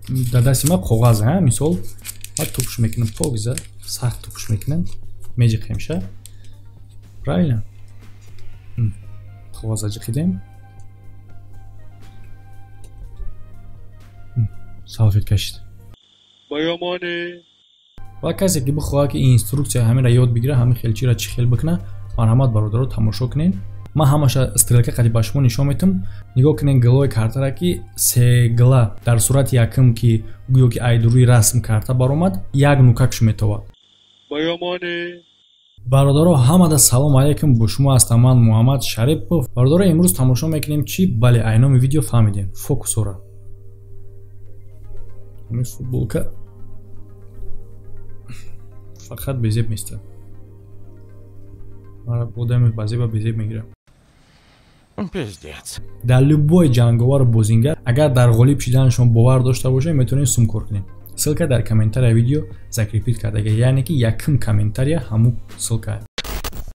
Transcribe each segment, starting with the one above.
Дар дасти ман коғаз, мисол ман тупш мекунам, покиза сахт тупш мекунам, меҷиқемша. Правильно? Коғаза ҷиқидем. Салфетка шид. Ва касе ки бихоҳад ки инструксия ҳаминро ёд бигира, ҳамин хелчиро чӣ хел бикуна, марҳамат бародаро, тамошо кунед. Ман ҳамаша стрелка қади ба шумо нишон метам. Нигоҳ кунед гилои картара ки се гила дар сурати якум ки гӯё ки айдурӯи расм карта баромад, як нукакш метовад. Бародаро, ҳамада салом алейкум, бо шумо ҳастам ман Муҳаммад Шарипов. Бародаро, имрӯз тамошо мекунем чӣ? Бале, айноми видео фаҳмидем. Фокусора. Ҳамин футболка фақат безеб места. Мара одами базеба безеб мегирам. Пиздец. Дар любой ҷанговару бозингар агар дар ғолиб шиданашон шумо бовар дошта бошед, метавонед сумкор кунед. Ссылка дар комментария видео закрепит кардага, яъне ки якум комментария ҳамун ссылка.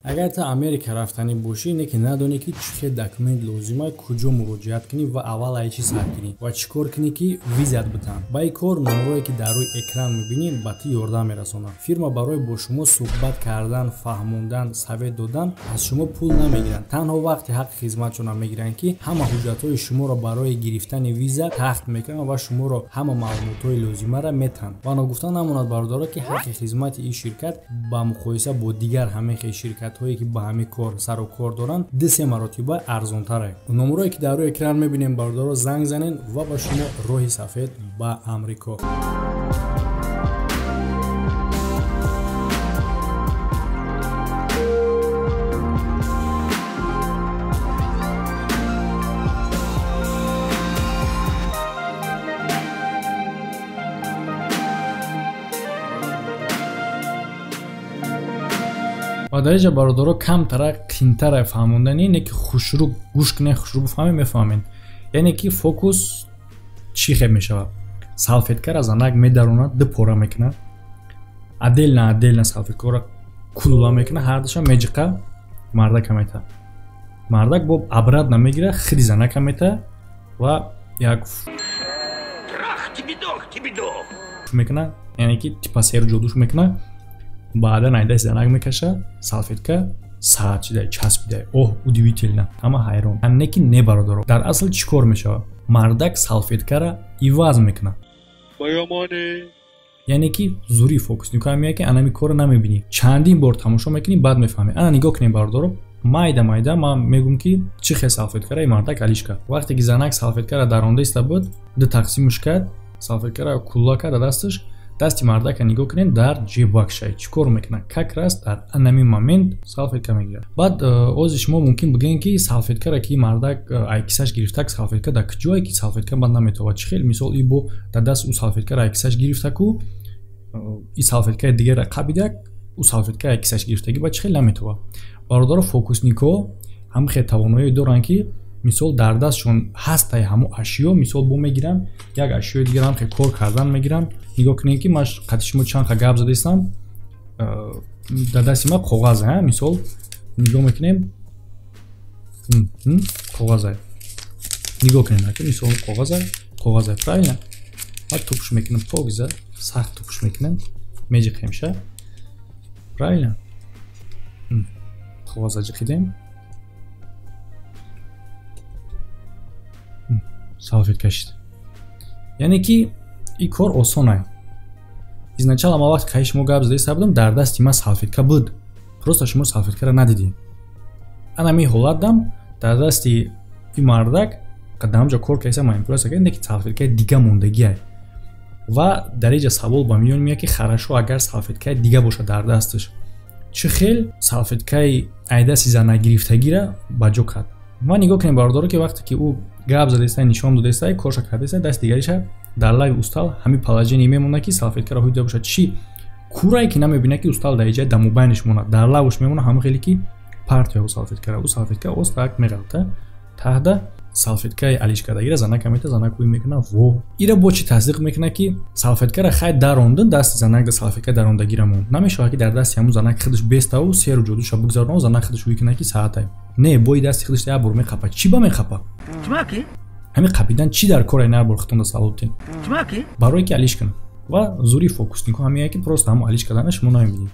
Агар та Америка рафтанӣ бошӣ, не ки надонӣ ки чӣ хел документ лозима, куҷо муроҷиат кунӣ ва аввал ай чӣ сар кунӣ ва чӣ кор кунӣ ки визат битанд. Ба ин кор номерое ки дар рӯи экран мебинӣ ба ту ёрдам мерасонад. Фирма барои бо шумо суҳбат кардан, фаҳмондан, совет додан аз шумо пул намегиранд. Танҳо вақти ҳаққи хизматшонам мегиранд ки ҳама ҳуҷҷатҳои шуморо барои гирифтани виза тахт мекунанд ва шуморо ҳама маълумотҳои лозимаро метаҳанд. Ва ногуфта намонад бародаро ки ҳаққи хизмати ин ширкат ба муқоиса бо дигар ҳамин хел ширкат ҳое ки ба ҳамин кор сару кор доранд 2-3 маротиба арзонтар. Номерое ки дар рӯи экран мебинем бародаро, занг занен ва ба шумо роҳи сафед ба Амрико. Ва дар инҷа бародаро камтара қинтара фаҳмондани, не ки хушрӯ гӯш кунед, хушрӯ бифаҳмед, мефаҳмед. Яъне ки фокус чӣ хел мешавад? Салфеткара занак медаронад, ду пора мекунад, отдельно отдельно салфеткаро кулула мекунад, ҳардуша меҷиқа, мардака мета. Мардак бо обратно мегирад, хиди занака мета ва як мекунад, яъне ки типа серу ҷодуш мекунад. Баъдан айдаи занак мекаша, салфетка саат шидай, часпидай. Оҳ, удивительно, ҳама ҳайрон. Не ки не бародаро, дар асл чӣ кор мешавад? Мардак салфеткара иваз мекунад. Яъне ки зури фокуснико меяд ки анами корро намебинӣ. Чандин бор тамошо мекунӣ, баъд мефаҳмӣ. Ана нигоҳ кунед бародаро, майда майда ман мегӯм ки чӣ хел салфеткара и мардак алиш кард. Вақте ки занак салфеткара даронда иста буд, ду тақсимш кард, салфеткара кулла кард дасташ. Дасти мардака нигоҳ кунед, дар ҷебакшай чӣ кор мекунад? Как раз дар анами момент салфетка мегирад. Баъд ози шумо мумкин бигӯед ки салфеткара ки мардак айкисаш гирифтак, салфетка дар куҷое ки салфетка баъд наметавад. Чӣ хел мисол и бо дар даст ӯ салфеткара айкисаш гирифтаку, и салфеткаи дигарра қабидак, ӯ салфетка айкисаш гирифтагӣ ба чӣ хел наметавад. Бародаро, фокуснико ҳам хел тавоноӣ доранд ки мисол дар дастшон ҳастаи ҳамон ашё, мисол бо мегиранд, як ашёи дигар ҳам хел кор кардан мегиранд. Нигоҳ кунед ки ман қати шумо чанд ха гап задаистам, дар дасти ман коғаз, мисол нигоҳ мекунем, коғаз. Нигоҳ кунед, мисол коғаз, коғаз, правильно? Ман тупш мекунам, покиза сахт тупш мекунам, меҷиқемша, правильно? Коғаза ҷиқидем. Салфетка шид. Яъне ки ин кор осон ай. Изначало ман вақте қаи шумо гап задаиста будам, дар дасти ман салфетка буд. Просто шумо салфеткаро надидед. Ана ҳамин ҳолатдам дар дасти ин мардак қадамҷа кор кардиса манипуляция кард, не ки салфеткаи дига мондагиай. Ва дар инҷа савол ба миён меяд ки хорошо агар салфеткаи дига бошад дар дасташ, чӣ хел салфеткаи айдасти занагирифтагиро ба ҷо кард? Ва нигоҳ кунед бародаро ки вақте ки ӯ гап задаиста, нишон додаиста, корша кардаиста, дасти дигариша дар лаби устал ҳамин положение мемонад ки салфеткаро ҳуйда бошад. Чӣ курае ки намебинад ки устал дар иҷа дамубайниш монад, дар лабуш мемонад, ҳамон хеле ки партия ӯ салфеткара, ӯ салфетка остак меғалта таҳда салфеткаи алишкардагира занака мета, занак ӯй мекунад. Во ира бо чӣ тасдиқ мекунад ки салфеткара хай даронда, дасти занак да салфетка дарондагира монд. Намешавад ки дар дасти ҳамун занак худаш беставу серу ҷодуша бигзаронаву занак худаш ӯй кунад ки саатай. Не, бои дасти худаш як бор меқапад. Чӣ ба меқапад? Ҳамин қапидан чӣ дар кор ай набор худтонда савол битен. Барое ки алиш кунад. Ва зури фокуснико ҳамин ки просто ҳамо алиш кардана шумо намебинед.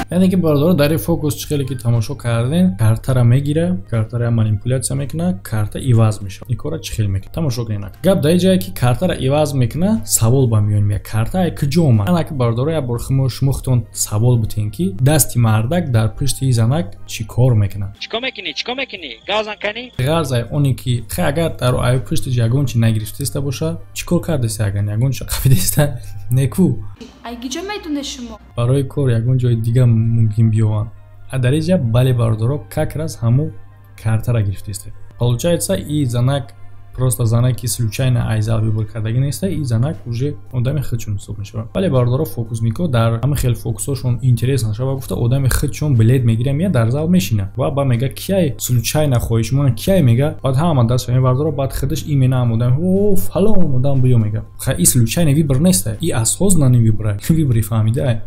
Яъне ки бародаро дар ин фокус чӣ хеле ки тамошо кардем, картара мегира, картара манипулятсия мекуна, карта иваз мешавад. Ин корра чӣ хел мекунад? Тамошо кунед. Гап дар ин ҷое ки картара иваз мекуна, савол ба миён меяд. Карта ай куҷо омад? Ана ки бародаро як бор шумо худтон савол битен ки дасти мардак дар пушти ин занак чӣ кор мекунад? Чӣ кор мекунӣ? Чӣ кор мекунӣ? Ғазан канӣ? Ғарз ай оне ки хай агар дар ай пуштиш ягон чи нагирифтаиста боша, чӣ кор кардеста агар ягон чи қапидеста? Неку. Ай гиҷо медоне шумо? Барои кор ягон ҷои дига мумкин биёванд. А дар инҷа бале бародаро как раз ҳаму картара гирифтаиста. Получается и занак просто занаки случайно ай зал выбор кардагӣ неста, и занак уже одами худшон ҳисоб мешавад. Бале бародаро фокуснико дар ҳама хел фокусҳошон интерес нашава гуфта одами худшон билет мегира меяд дар зал мешина ва ба мега кияй случайно хоҳишмона кияй мега, баъд ҳама даст мебардора, баъд худаш именно ҳам одам о фалон одам биё мега. Ха и случайно выбор неста, и осознанный выбор, выбори фаҳмида.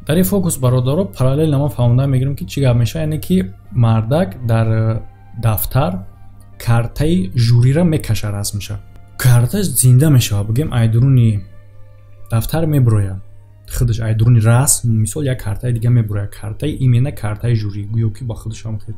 Дар ин фокус бародаро параллелно ман фаҳмонда мегирам ки чӣ гап мешавад, яъне ки мардак дар дафтар картаи жюрира мекаша расм мешавад. Карта зинда мешавад, бигем айдуруни дафтар мебурояд. Худаш айдуруни расм, мисол як картаи дига мебурояд, картаи именно картаи жюри, гӯё ки ба худаш ҳам хеле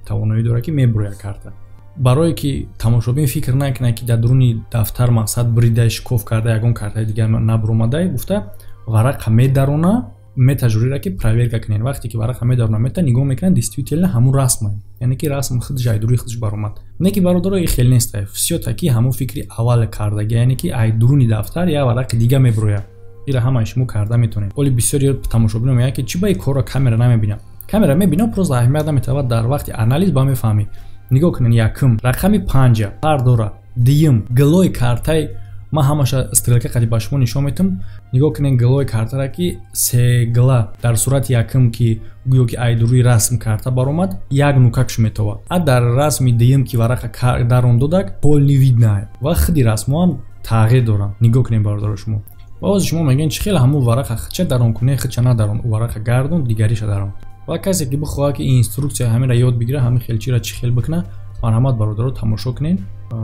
тавоноӣ дорад ки мебурояд карта. Барое ки тамошобин фикр накунад ки дар дуруни дафтар мақсад бурида шикоф карда ягон картаи дига набуромада, гуфта варақа медарона мета жюрира ки проверка кунед. Вақте ки варақа медарона мета нигоҳ мекунад, действительно ҳамун расм, яъне ки расм худаш айдуруи худаш баромад. Не ки бародаро и хел нест, всё-таки ҳамун фикри аввал кардаги, яъне ки айдуруни дафтар як варақи дига мебурояд. Ира ҳамаи шумо карда метавонед. Оли бисёри тамошобино мегӯянд ки чӣ ба ин корро камера намебинам. Камера мебинам, просто аҳамият наметавад, дар вақти анализ ба мефаҳмӣ. Нигоҳ кунед, якум рақами 5 фарқ дорад, дуюм гилои картаи ман ҳамаша стрелка қади ба шумо нишон метам. Нигоҳ кунед гилои картара ки се гила дар сурати якум ки гӯё ки айдуруи расм карта баромад, як нукакш метовад. А дар расми дуюм ки варақа дарон додак, полный видно ва худи расмҳо ҳам тағйир доранд. Нигоҳ кунед бародаро шумо. Ва ҳозир шумо мегӯед чӣ хел ҳамун варақа худча дарон кунед, худча надарон, варақа гардон, дигариша дарон. Ва касе ки бихоҳад ки инструксия ҳаминра ёд бигира, ҳамин хел чира чӣ хел бикунад, марҳамат бародаро тамошо кунед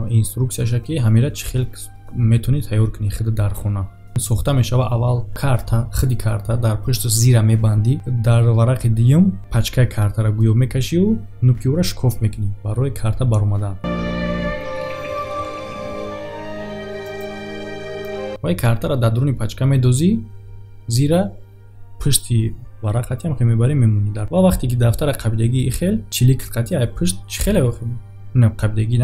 инструксияша ки ҳаминра чӣ хел метавонӣ тайёр кунӣ худ дар хона. Сохта мешава аввал карта, худи карта дар пушти зира мебандӣ, дар варақи дуюм пачкаи картара гӯё мекашиву нуки ӯра шикоф мекунӣ барои карта баромадан. Ва ин картара дар дуруни пачка медозӣ, зира пушти варақатиам хел мебарӣ мемонӣ дар. Ва вақте ки дафтара қабидагии хел чилик қати ай пушт чӣ хеле не қабидагӣ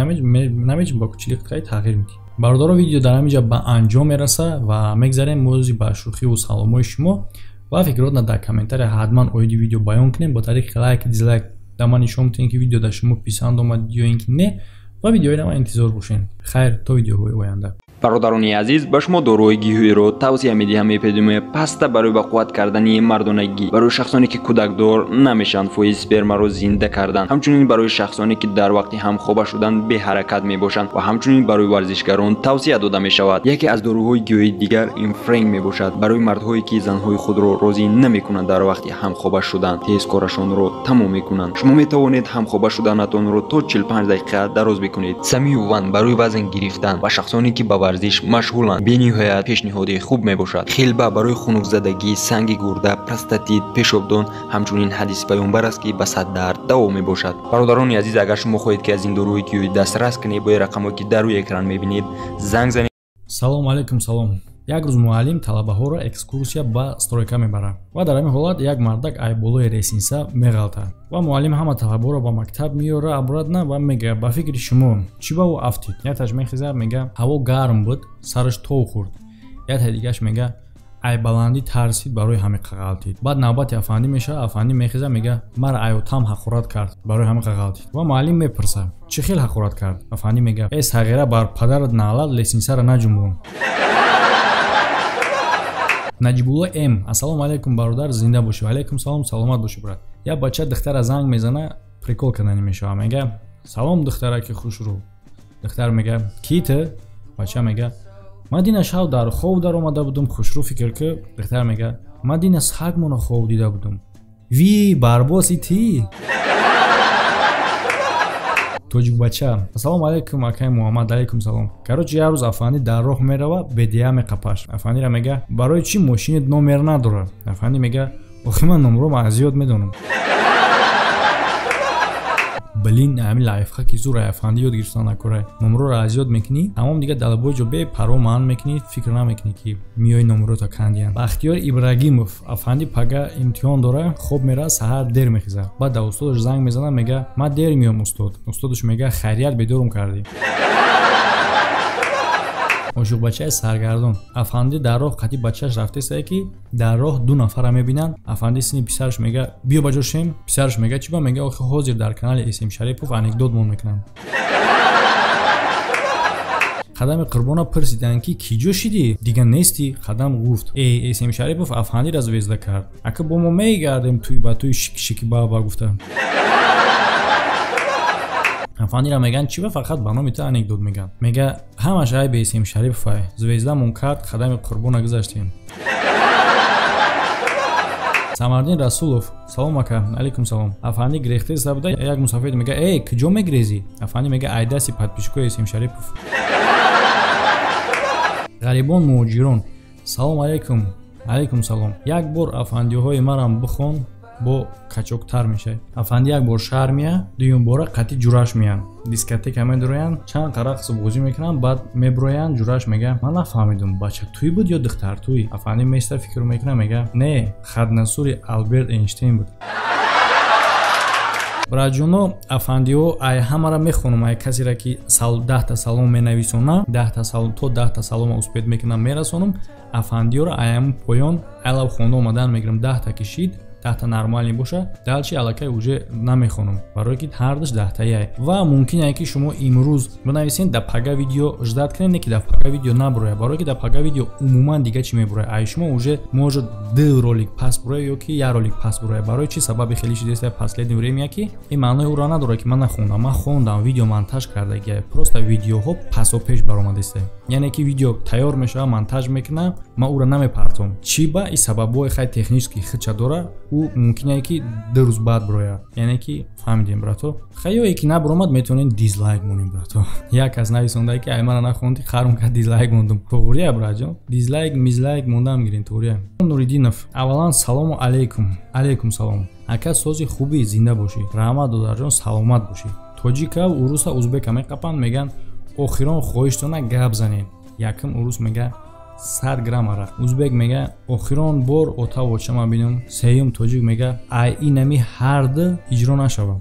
намеҷ бо чилик қати тағйир медиҳӣ. Бародаро видео дар ҳамин ҷо ба анҷом мерасад ва мегзарем мӯзи ба шӯхиву саломҳои шумо ва фикротна дар комментария ҳатман оиди видео баён кунем бо тариқи лайк, дизлайк дар ман нишон бидиҳем ки видео дар шумо писанд омад ё ин ки не, ва видеои нава интизор бошед. Хайр, то видеоҳои оянда. Бародарони азиз, ба шумо доруҳои гиёҳиро тавсия медиҳам. Эпидемия паста барои ба қувват кардани мардонагӣ, барои шахсоне ки кӯдакдор намешаванд, фоизи спермаро зинда кардан, ҳамчунин барои шахсоне ки дар вақти ҳамхоба шудан беҳаракат мебошанд ва ҳамчунин барои варзишгарон тавсия дода мешавад. Яке аз доруҳои гиёҳии дигар ин френг мебошад. Барои мардҳое ки занҳои худро розӣ намекунанд дар вақти ҳамхоба шудан, тез корашонро тамом мекунанд. Шумо метавонед ҳамхоба шуданатонро то 45 дақиқа дароз бикунед. Самиюван барои вазн гирифтан ва шахсоне ки ба варзиш машғуланд. Бениҳоят пешниҳоди хуб мебошад. Хилба барои хунукзадагӣ, санги гурда, простатит, пешобдон, ҳамчунин ҳадиси паёмбар аст, ки ба сад дард даво мебошад. Бародарони азиз, агар шумо хоҳед, ки аз ин доруҳои гиёҳӣ дастрас кунед, бо рақамҳое, ки дар рӯи экран мебинед, занг занед. Салом алейкум, салом. Як рӯз муаллим талабаҳоро экскурсия ба стройка мебарад ва дар ҳамин ҳолат як мардак ай болои лестница меғалтад ва муаллим ҳама талабаҳоро ба мактаб меёра обратно ва мегӯяд: ба фикри шумо, чӣ ба ӯ афтид? Якташ мехезад, мега: ҳаво гарм буд, сараш тов хӯрд. Яктаи дигаш мега: ай баландӣ тарсид, барои ҳамин ғалтид. Баъд навбати афандӣ мешавад. Афандӣ мехезад, мега: мара аётам ҳақорат кард, барои ҳамин ғалтид. Ва муаллим мепурсад: чӣ хел ҳақорат кард? Афандӣ мега: э сағира, бар падарат наълат, лестницаро наҷунбон. Наҷибулло М. Ассалому алайкум, бародар, зинда бошӣ. Алайкум салом, саломат бошӣ, брат. Як бача духтара занг мезана, прикол кардани мешава, мега: салом, духтараки хушрӯ. Духтар мега: ки ту? Бача мега: ман дина шав дар хов даромада будум, хушрӯ фикр ки. Духтар мега: ман дина сагмона хов дида будум. Ви барбоси ти. Тоҷикбача. Ассалому алайкум, акай Муҳаммад. Алайкум салом. Короче, як рӯз афандӣ дар роҳ мерава, бедия меқапаш. Афандира мега: барои чӣ мошинет номер надорад? Афандӣ мега: охи ман номром аз ёд медонам. Блин, ҳамин лайфхаки зур афандӣ ёд гирифтан накора. Номроро аз ёд мекунӣ, тамом, дига далабои ҷо бепарво маън мекунӣ, фикр намекунӣ, ки миёи номрото кандиян. Бахтиёр Ибрагимов. Афандӣ пага имтиҳон дора, хоб мерава, саҳар дер мехезад. Баъд да устодаш занг мезанад, мега: ман дер меём, устод. Устодаш мега: хайрият, бедорум кардӣ. Ошуқбачаи саргардон. Афандӣ дар роҳ қатъи бачааш рафтесае, ки дар роҳ ду нафара мебинанд. Афандӣ сини писараш мега: биё ба ҷо шем. Писараш мега: чӣ ба? Мега: охи ҳозир дар канали Эсем Шарипов анекдот мон мекунанд. Қадами Қурбона пурсиданд, ки кӣ ҷо шидӣ, дига нестӣ? Қадам гуфт: э Эсем Шарипов афандиро звезда кард, ака бо мо мегардем туй ба туй, шики баба гуфта. Афандира меган: чӣ ба фақат ба номи ту анекдот меган? Мега: ҳамаш айби Эсем Шариповай, звездамон кард, Қадами Қурбона гузаштем. Самардин Расулов. Салом, ака. Алайкум салом. Афандӣ гирехтеса буда, як мусофир мега: эй, куҷо мегирезӣ? Афандӣ мега: ай дасти подписчикои Эсем Шарипов. Ғарибон муҳоҷирон. Салом алайкум. Алайкум салом. Як бор афандиҳои марам бихон, бо качоктар мешавад. Афанди як бор шаҳр меяд, дуюм бора қатъи ҷураш меянд, дискотека медуроянд, чанд рақсу бозӣ мекунанд, баъд меброянд. Ҷураш мега: ман нафаҳмидум, бача туй буд ё духтар туй? Афанди места, фикр мекунад, мега: не, хаднасури Алберт Эйнштейн буд. Браҷоно, афандиҳо, ай ҳамара мехонам, ай касеро, ки 10-та салом менависонам, 10-та салом то 10-та салома успеть мекунам, мерасонам. Афандиҳоро ай ҳамун поён айлав хонда омадан мегирам. 10-та кишид, 10-та нормальный боша, дальше аллакай уже намехонам, барое ки ҳардаш 10-таяй. Ва мумкин ае, ки шумо имрӯз бинависед, да пага видео ждать кунед, не ки да пага видео набурояд, барое ки да пага видео умуман дига чӣ мебурояд. Ай шумо уже может ду ролик пас бурояд ё ки як ролик пас бурояд. Барои чӣ сабаби хеле шидеста последнее время, ки ин маънои ӯро надорад, ки ман нахондам. Ман хондам, видео монтаж кардагия, просто видеоҳо пасопеш баромадеста, яъне ки видео тайёр мешавад, монтаж мекунам, ман ӯро намепартом. Чӣ ба ин сабабҳои хай технически худша дора, ӯ мумкин ае, ки 2 рӯз баъд бирояд. Яъне ки фаҳмидем, брато. Хаёе ки набиромад, метавонед дизлайк монем, брато. Як кас нависондае, ки ай мара нахонди, харм кард, дизлайк мондум. Туғрия, братҷон, дизлайк мизлайк мондам гирем, туғрия. Нуриддинов. Аввалан, салому алайкум. Алайкум салом, ака, сози хуби, зинда бошӣ. Раҳмат, додарҷон, саломат бошӣ. Тоҷика уруса узбека меқапанд, меган: охирон хоҳиштона гап занед. Якм урус мега: 100 грамм арақ. Узбек мега: охирон бор ота вочама бинам. Сеюм тоҷик мега: ай инами ҳарду иҷро нашавам.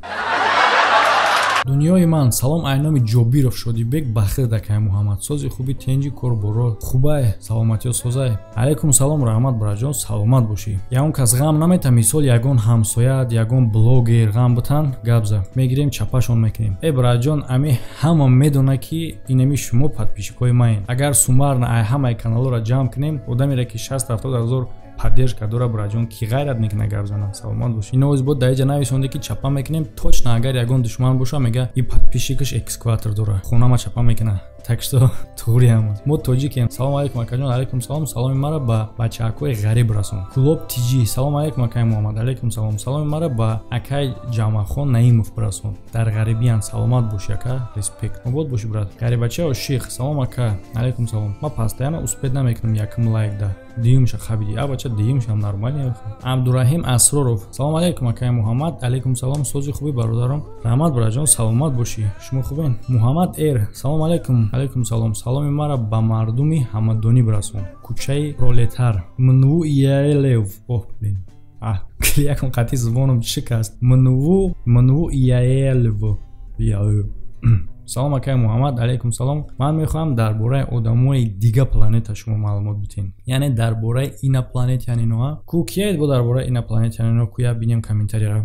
Дунёи ман. Салом айноми Ҷобиров Шодибек бахир, дакай Муҳаммад, сози хуби, тенҷи, корборо хубай, саломатиё созай. Алайкум салом, раҳмат, браҷон, саломат бошӣ. Ягон кас ғам намета, мисол ягон ҳамсояат, ягон блогер ғам бутан, гап за мегирем, чапашон мекунем. Э браҷон, ами ҳама медона, ки инами шумо подписчикои маен. Агар суммарно ай ҳамаи каналҳоро ҷамъ кунем, одамере ки 60-70 ҳазор поддержка дора, браҷон, ки ғайрат мекуна гап зана? Саломат бош. Ино оз бод даиҷа нависонде, ки чапа мекунем. Точно, агар ягон душман боша, мега: и подписчикаш экскаватор дора, хонама чапа мекуна. Так что туғри ҳамад, мо тоҷикем. Салом алейкум, акаҷон. Алейкум салом. Саломи мара ба бачаакҳои ғариб расон. Кулоб Тиҷи. Салом алейкум, акай Муҳаммад. Алейкум салом. Саломи мара ба акай Ҷамъахон Наимов бирасон, дар ғарибиян. Саломат бошӣ, ака, респект. Обод бошӣ, брат. Ғарибача ошиқ. Салом, ака. Алейкум салом. Ма постоянно успеть намекунам. Якум лайк да, дуюмша хабиди. А бача, дуюмшам нормально. Абдураҳим Асроров. Салом алейкум, акай Муҳаммад. Алейкум салом. Сози, хуби, бародаром? Раҳмат, браҷон, саломат бошӣ. Шумо хубен? Муҳаммад Эр. Салом алейкум. Алейкум салом. Саломи мара ба мардуми ҳамадонӣ бирасон, кӯчаи Пролетар. Мнву Яелев. Ох, блин, якум қатъи забоном шикаст. Мнву, Мнву Яелев. Салом, акай Муҳаммад. Алейкум салом. Ман мехоҳам дар бораи одамои дига планета шумо маълумот битен, яъне дар бораи инопланетяниноа. Ку кияед бо дар бораи инопланетянино? Куя бинем комментарияро.